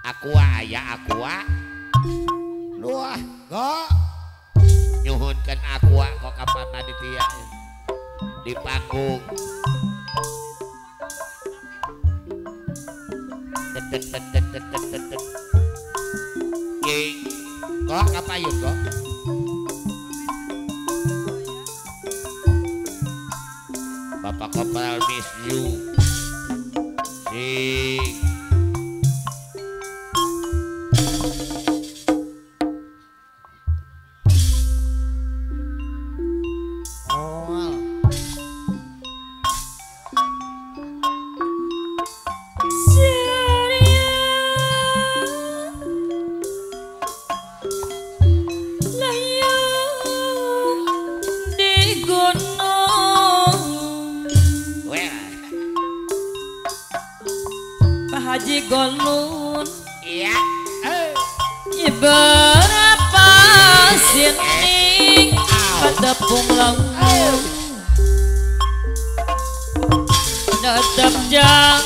Aqua aya aqua. Luah, kok nyuhunkeun aqua kok kapan panitia di panggung. King, kok kapayun kok? Bapak Kopral miss you. Sing. Haji Golun iya berapa sini patepung laut tetep jang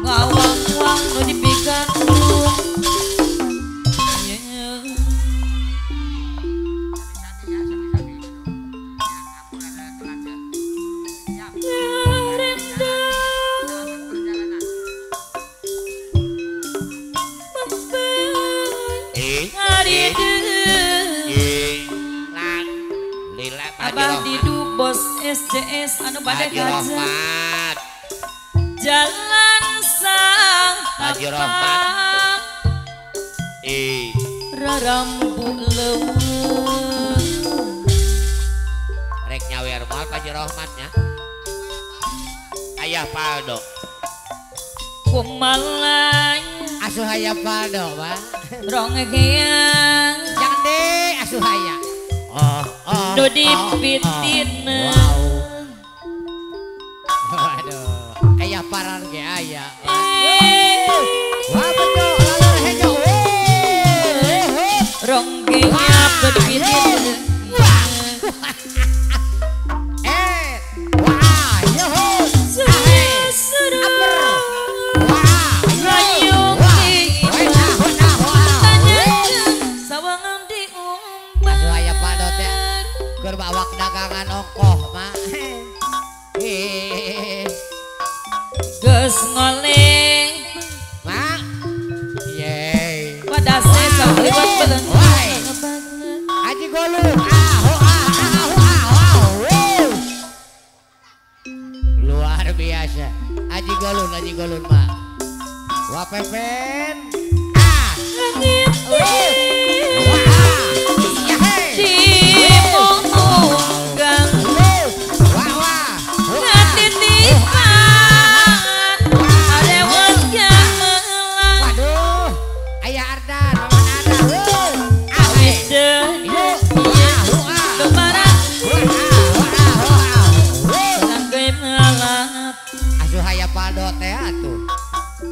ngawang-wang nu dipikandung. Abah didu bos SCS anu bade gajah jalan sang Haji Rohmat rarambu leuweung rek nyawer moal Haji Rohmatnya ayah Paldo kumalay asuh aya Paldo Pak rong geang jangan deh asuh aya do dipitina. Wow. Waduh, ayah paran ge aya. Wah betul, lalur hejo. Rong ge do dipitina. Wah, yo ho. Keur bawak dagangan ongkoh mah. Geus ngoleh mak. Yeay. Pada sesa liwat beleung. Haji Golun. Ah ah ah ah. Luar biasa. Haji Golun mah. Wah pepen. Ah. Wah.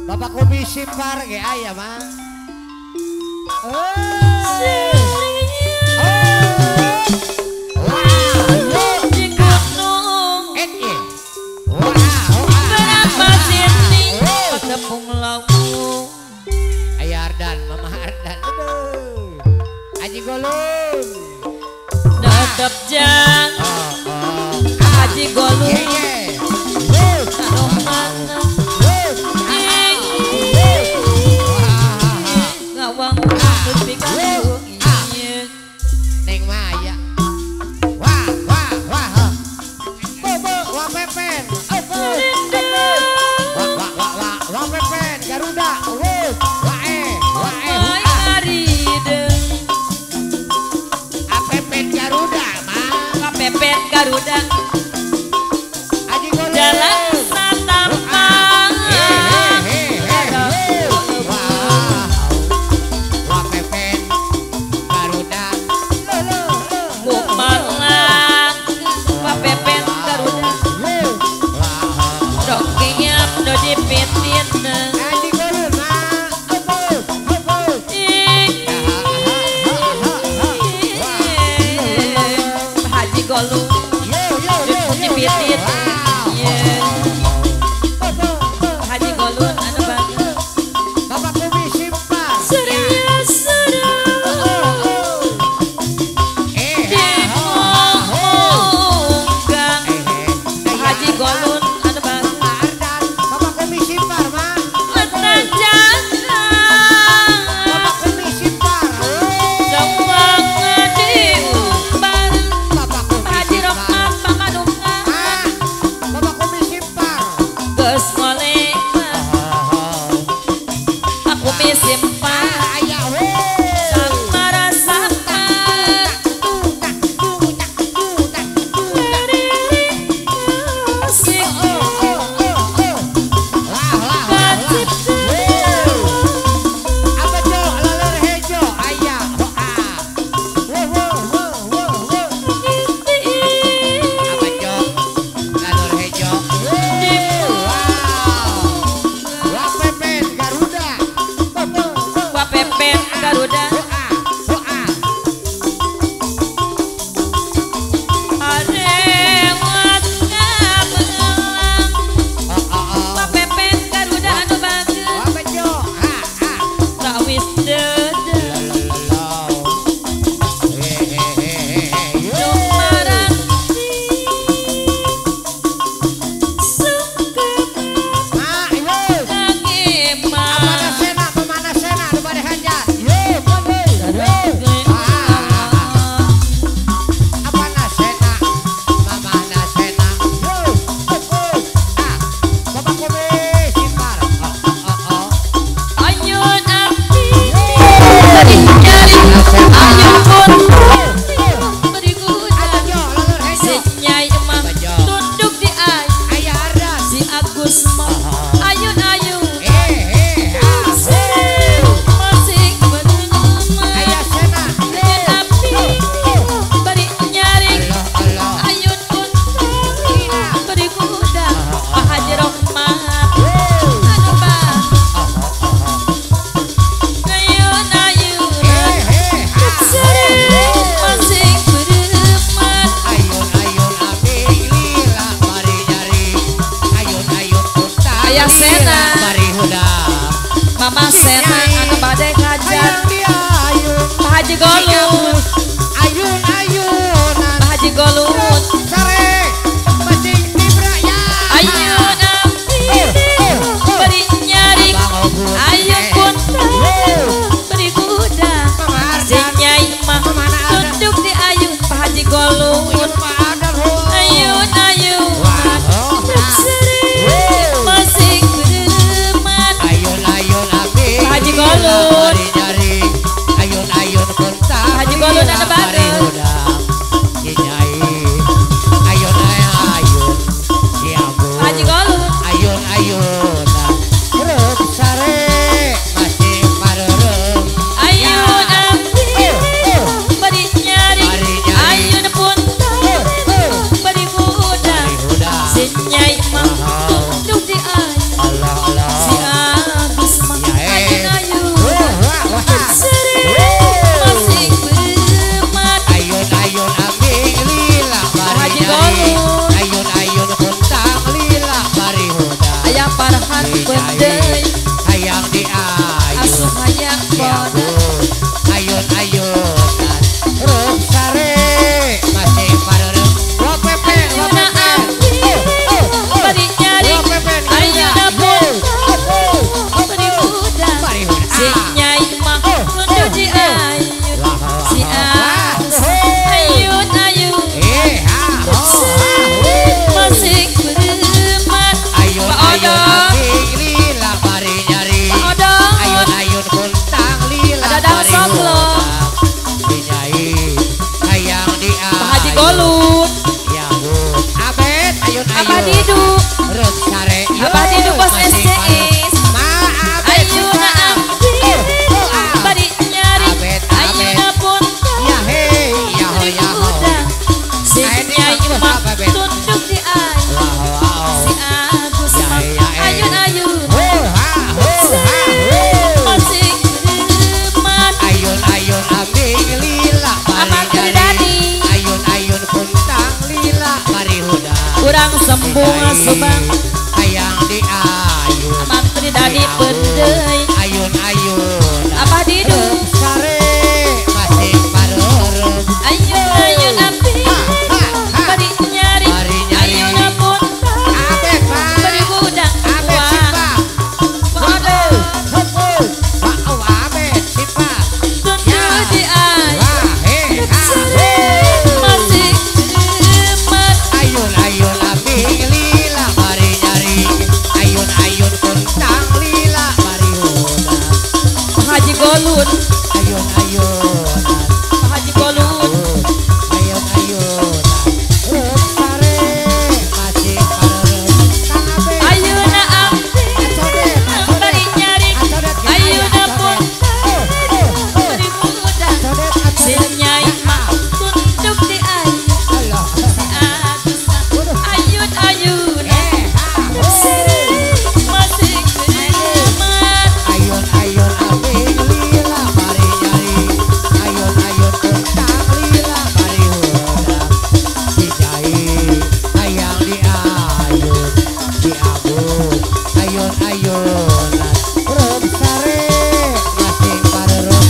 Bapak komisi par ge aya mah. Berapa sini tepung lawu. Ayah Ardan, Mama Ardan. Aduh. Haji Golun. Tetep jang. Haji Golun. Neng Maya. Wah wah wah. Bobo wah pepen. Wah wah wah wah wah pepen Garuda. Wah wah Pepen Garuda mah. Pepen Garuda. Haji Golun. Jalan satampang. Wah pepen Garuda. Kumalang wah pepen Garuda. Rokinya do dipitina. Haji Golun mah. Haji Golun. Yo yo yo. Ami simpan samara sampan Mama Sena anu bade hajat Pak Haji Golut, Pak Haji Golut, ayun beri nyari, ayun kunta beri kuda, si Nyai mah tunduk di ayun Pak Haji Golut, ayun ayun masing bereman, Haji Golut, Haji Golut ada bareng. Haji Golut, ayun ayun, ayun beri nyari, ayun pun beri kuda, si Nyai mah tunduk di ayun, si Agus mah ayun ayun, masing bereman, ayun ayun aming lila Haji Golut, ayun ayun kuntang lila bari huda, ayah parhan bedeuy, hayang di ayun, asuh hayang bodas, ayun ayun ruk sare masih pareureum, ayun bari nyari, ayun pun bari kuda, si Nyai mah tunduk di ayun, si Agus ayun ayun, masing bereman, ayun Pak ayun Odong, aming lila bari nyari, Pak Odong, ayun ayun kuntang lila ada dang bari soplo, huda, si Nyai hayang di ayun, Pak Haji Golut, ya bu, abet ayun ayun, Abah Didu, ruk sare, Abah Didu bos SCS, ma abet ayun bari nyari, abet ayun abet pun ya hei ya ho beri ya ho kuda, si Nyai mah tunduk di ayun, si Agus Ya, mah ya, eh. ayun ayun, ho ha ho ha ho, masing bereman, ayun ayun aming lila bari Amang nyari, Tridani, ayun ayun kuntang lila bari huda, kurang sembung Nyai subang, hayang di ayun. Golun. Ayun ayun Pak Haji Golun. Ayun ayun Rup sare masih pareureum Kang Abe. Ayeuna abdi bari nyarik. Ayeuna pun bari hudang. Si Nyai mah tunduk di ayun. Si Agus ayun ayun. Masih geremat. Ayun ayun abdi lila bari nyari. Ayun ayun puntang lila bari hudang. Si Nyai hayang di ayun di abun. Ayun ayunan Rup sare masih pareureum.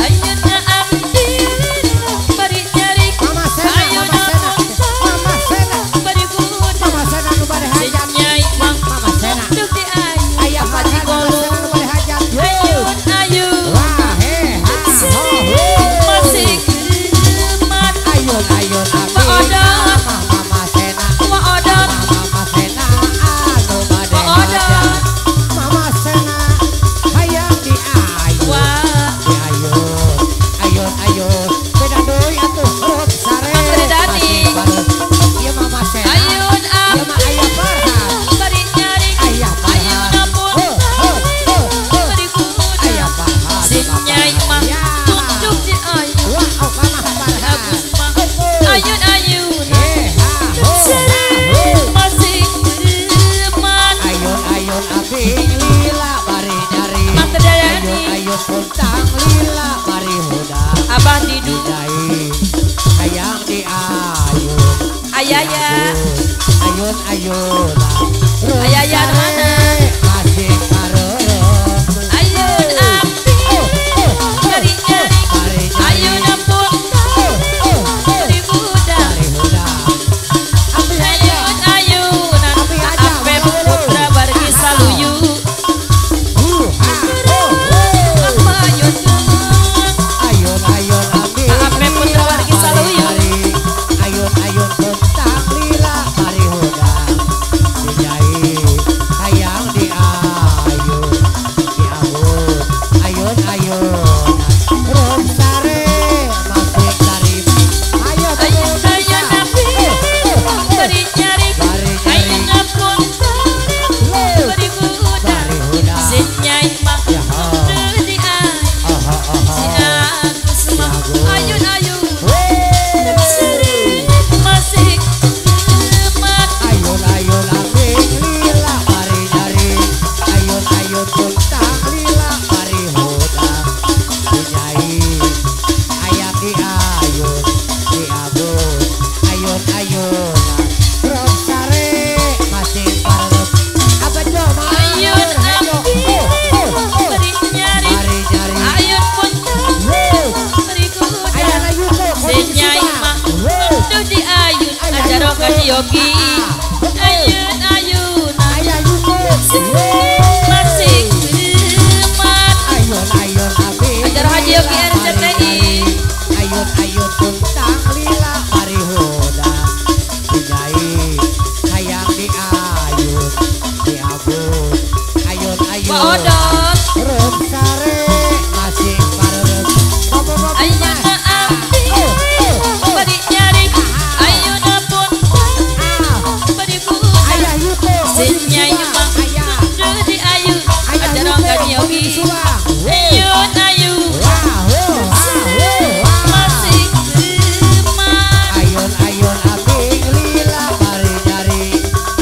Ayeuna abdi bari nyarik. Mama Sena, Mama Sena, Mama Sena, Bari hudang. Mama Sena nu bade Si hajat. Nyai mah Mama Sena, tunduk di ayun. Ayah Pak Haji Farhan, Mama Sena Golun. nu bade hajat. Ayun ayun. Wah, he, ha, ho, hu. Masih geremat. Ayun ayun abdi Pak Odot. Mama Mama Sena, Wa Odot. Mama Sena anu bade Pak Odot. hajat. Mama Sena hayang di ayun. Wah. Di ayun, ayun ayun. Beda deui atuh Rup sare. Mang Ridani. Masih bareng. Ieu Mama Sena. Ayun Ieu mah Ayah Farhan. bari nyarik. Ayah Farhan. Ayeuna pun Oh, oh, oh, oh. bari hudang. Ayah Farhan. Si Nyai mah Ya. tunduk di ayun. Wah, oh, Mama Farhan. Agus mah ayun ayun. Eh, ha, ho, ha, ho. Masih geremat. Ayun ayun abdi lila bari nyari. Mang Terdayani. Ayun ayun puntang lila bari hudang. Abah Didu. Didai hayang di ayun. Ayaya. Ayun ayun. Ayaya mana? Masih pareureum. Ayun abdi bari nyarik. Bari nyari. Ayeuna pun bari hudang. Bari hudang. Abdi aja. Ayun ayunan. Abi aja, Apep Putra Bargi Saluyu. Hu, ha, ho, ho. Apa ayun? Ayun ayun abdi Apep Putra Wargi Saluyu. Ayun ayun puntang lila bari hudang. Si Nyai hayang di ayun di abun. Ayun ayun Rup sare masih tarif. Ayo Ayun ayun abdi bari nyarik. Bari nyarik. Ayeuna pun bari hudang. Bari hudang. Si Nyai mah Ya. tunduk di ayun. Oh, oh, oh, Si oh. Agus mah ayun ayun. Wey. Masih geremat. Ayun ayun abdi lila bari nyari. Ayun ayun puntang lila bari hudang. Si Nyai hayang di ayun di abun. Ayun ayun Rup sare masih pareureum. Abejo mah. Ayun abdi Oh, oh, oh. bari nyarik. Bari nyari. Ayun puntang bari hudang. Ayah Yuko, Si Nyai mah tunduk di ayun. Ajaro ka Yogi. Ayun ayun. Ayah Yuko. Masih geremat. Ayun ayun abdi. Acara Haji Yogi RCTI. Ayun ayun puntang lila bari hudang. Si Nyai hayang di ayun di abun. Ayun ayun. Wa Odot. Rup sare masih pareureum. Ayeuna abdi bari nyarik. Ayeuna pun bari hudang. Ayah Yuko. Si Nyai mah Ayah. tunduk di ayun. Ayah Acara Yuko. ka Yogi. Ayun ayun. Wah, ho, ha, ho, wah. Masih geremat. Ayun ayun abdi lila bari nyari.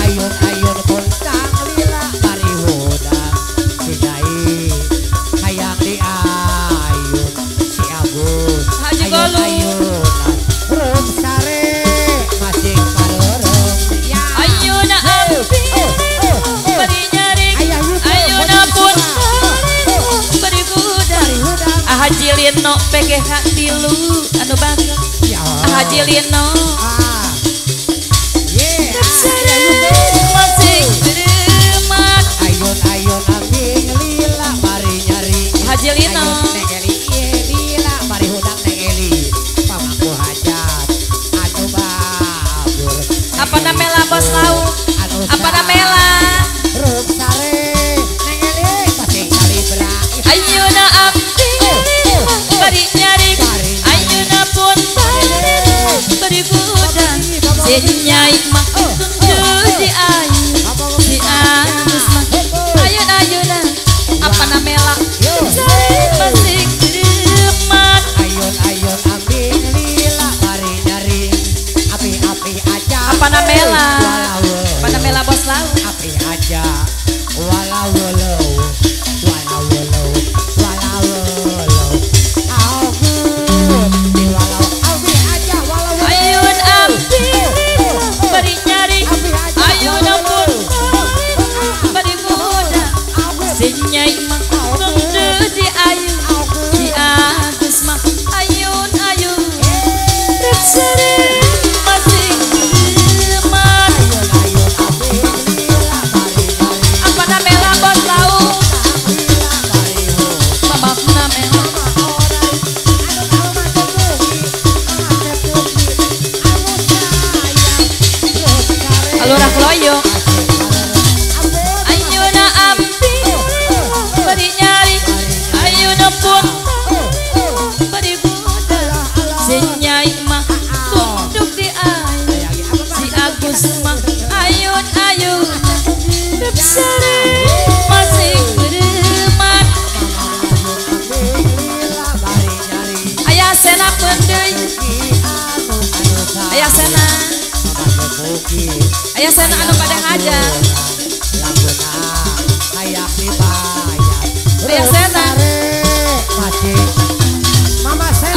Ayun ayun puntang lila bari hudang. Si Nyai hayang di ayun si Agus. Haji Ayun Golun. ayunan Rup sare masih pareureum. Ya. Ayeuna abdi Oh, oh, oh. bari nyarik. Ayah Yuko, Ayeuna bari pun Oh, oh. bari hudang. Bari hudang. Haji Lino PGH tilu anu bangga. Ya. Haji Lino Ah. Yeah. Ayah Yuko. masih geremat. Ayun ayun abdi lila bari nyari. Haji Lino. Ayun Neng Eli ieu lila bari hudang Neng Eli. Pamangku hajat anu babur. Apa namela bos laut? Anu Apa namela? Rup sare Neng Eli masih kali belah. Ayeuna abdi Nyai mah tunduk di ayun si Agus mah ayun-ayunan apa namela sare masih gereman. Ayun-ayun ambing lila bari nyari api-api aja. Apa namela? Apa namela bos laut? Api aja walau walau walau walau walau walau aku di walau api aja walau walau. Ayun ambing bari nyari ayun ampun bari goda si Nyai mah tunduk di ayun si Agus mah ayun ayun rek sare masih gereman. Ayun-ayun ambing lila bari nyari Apa namela bos laut? lila bari ho. Babak namela Alurah loyo. Ayuna ambing bari nyari ayuna pun bari goda si Nyai mah tunduk di ayun si Agus mah ayun ayun rep sare masih gereman. Ayah sena peundeuy, ayah sena, ayah sena anu pada ngajar. Ayah sena.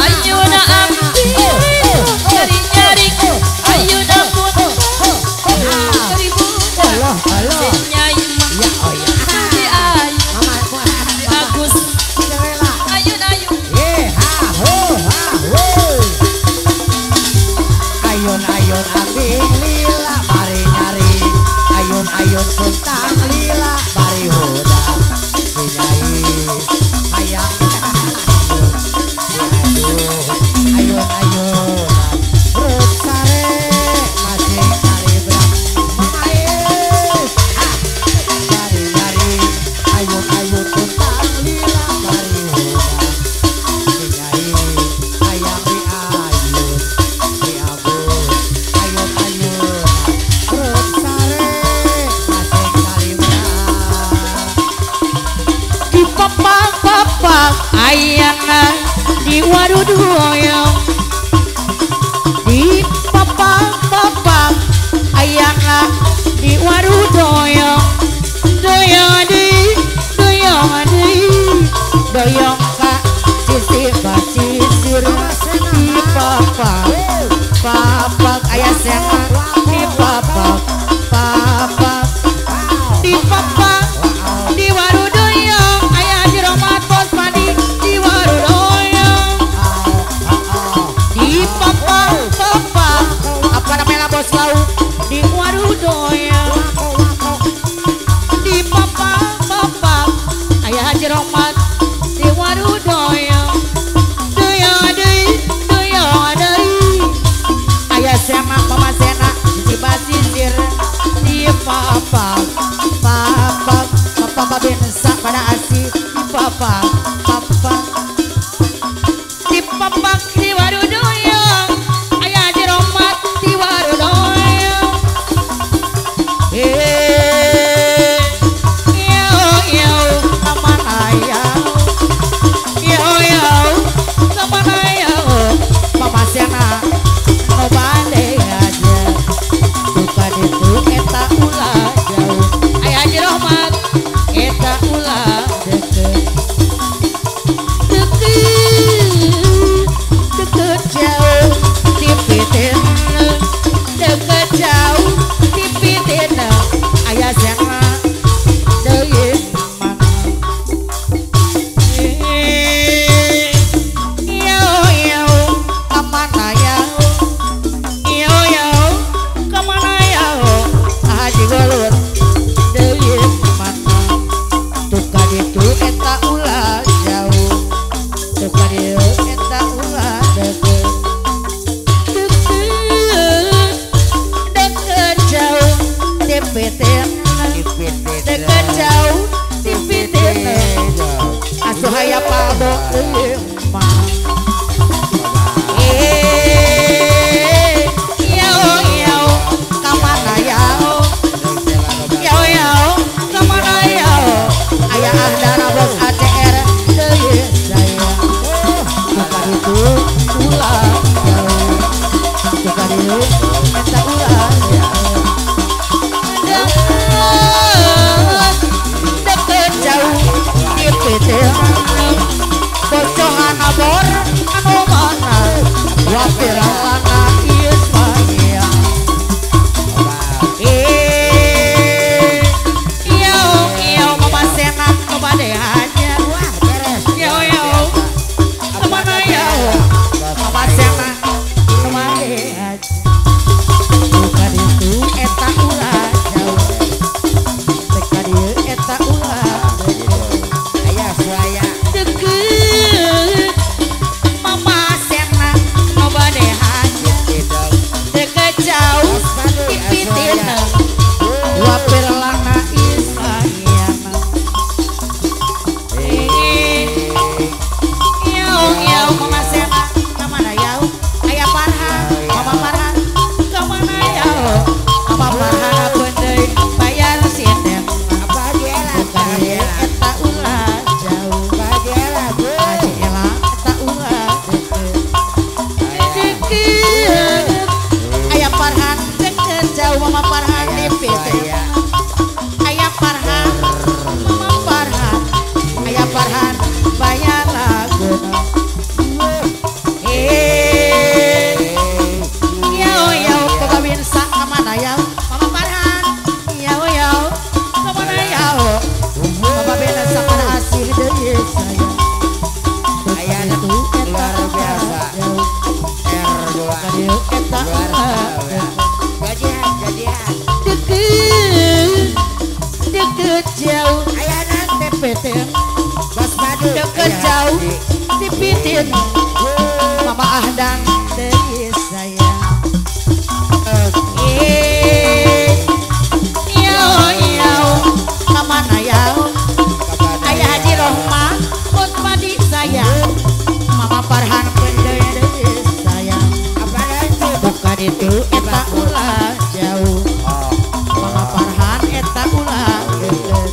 Ayuna ambing bari nyari ayuna pun bari goda si Nyai mah di ayun si Agus ayun ayun. Ayun-ayun ambing lila bari nyari ayun-ayun kuntang lila bari hoda si Nyai hayang ayun-ayun rut sare masih nyari berak mama is nyari nyari ayun-ayun kuntang lila bari hoda si Nyai hayang di ayun di Agus ayun-ayun rut sare masih nyari berak. Di papak-papak ayana di warudoyong, di papak-papak ayana di warudoyong, doyong di doyong di doyong ka sisi basisir di papak papak ayah sena di papak papak di papak di warudoyong ayah di Romat bos padi di warudoyong di papak papak apa namanya bos lauk di warudoyong di papak papak ayah Haji Romat di warudoyong doyong deui doyong deui ayah sena mama sena di basisir di papak papak papa bensa pada asi di papak papak di papak di warudoyong ayah Haji Romat di warudoyong. Eh, yo yo kamana ya, yo yo kamana ya, mama sena no bade aja bukan itu eta ulah jauh ayah Haji Rohmat eta ulah deket deket deket jauh tipitin deket jauh tipitin ayah sena deui mana. Yo yo kamana ya, yo yo kamana ya, Haji Golur deui mana tukar itu eta ulah jauh tukar ieu eta ulah deket deket deket jauh tipitin deket jauh tipitin asuh aya pabo deui mah. Eh, yo yo Deket jauh dipitin Mama Ahdan deui sayang. Yau yau kamana yau Ayah Haji Rohma Putmadi sayang Mama Farhan pendeu deui sayang. Bukan itu eta ulah jauh Mama Farhan eta ulah deket.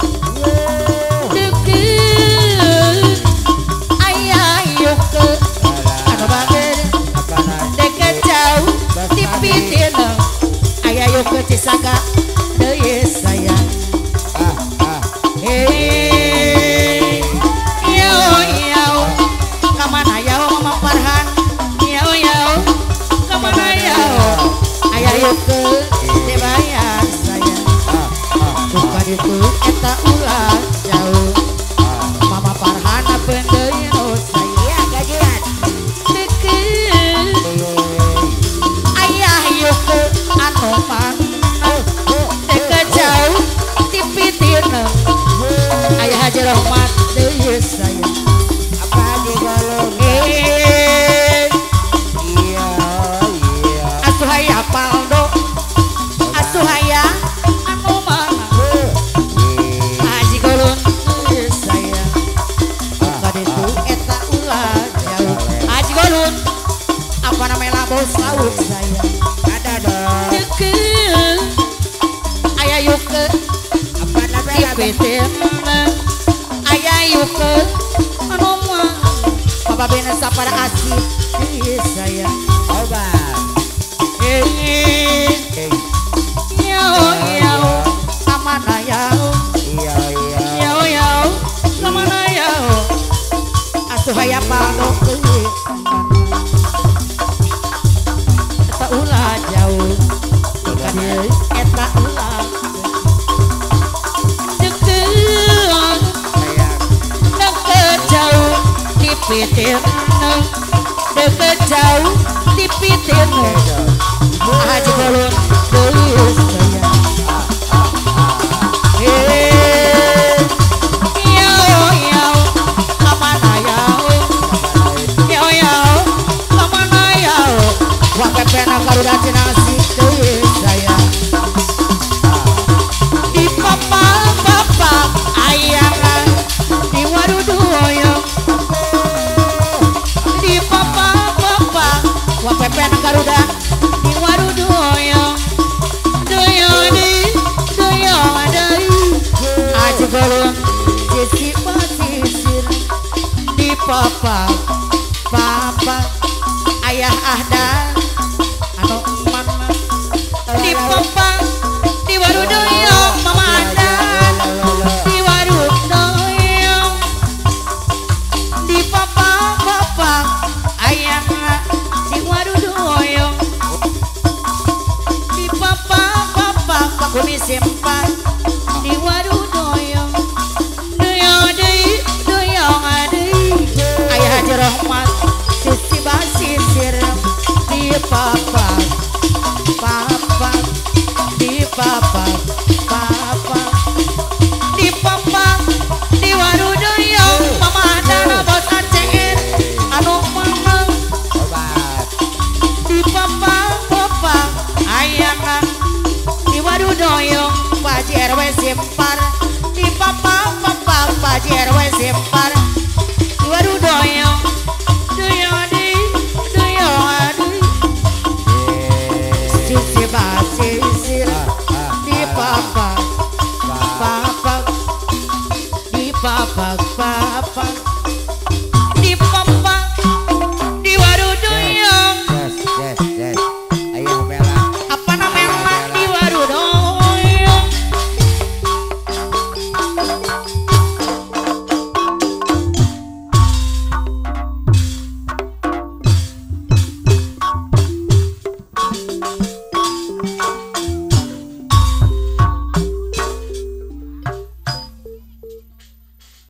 Deket Ayah yuke anu bager deket jauh dipitin Ayah yuke Cisaga deui sayang. Hei yau yau kamana yau Mama Farhan yau yau kamana yau Ayah yuke dibayar sayang. Bukan itu eta ulah jauh Mama Farhan pendeui nu sayang. Deket Ayah yuke anu mana deket jauh dipitin Ayah Haji Rohmat deui sayang. Asuh aya Paldo asuh aya anu mana Haji Golon deui sayang. Bukan itu eta ulah jauh Haji Golon apa namanya bos laut sayang. Deket Ayah yuke dipitin Ayah yuke anu mana Papa bena sapara asih deui sayang. Yau yau kamana yau yau yau kamana yau asuh aya Paldo deui eta ulah jauh bukan eta ulah deket deket jauh dipitin deket jauh dipitin Haji Golon deui sayang. Yau yau kamana yau yau yau kamana yau wah pepena karuda cinasi deui sayang. Di papa papa ayana di warudoyo di papa papa wah pepena karuda di warudoyo doyo di doyo deui Haji Golon sisi pasisir di papa papa ayah ahdan anu mana di papa di warudoyo.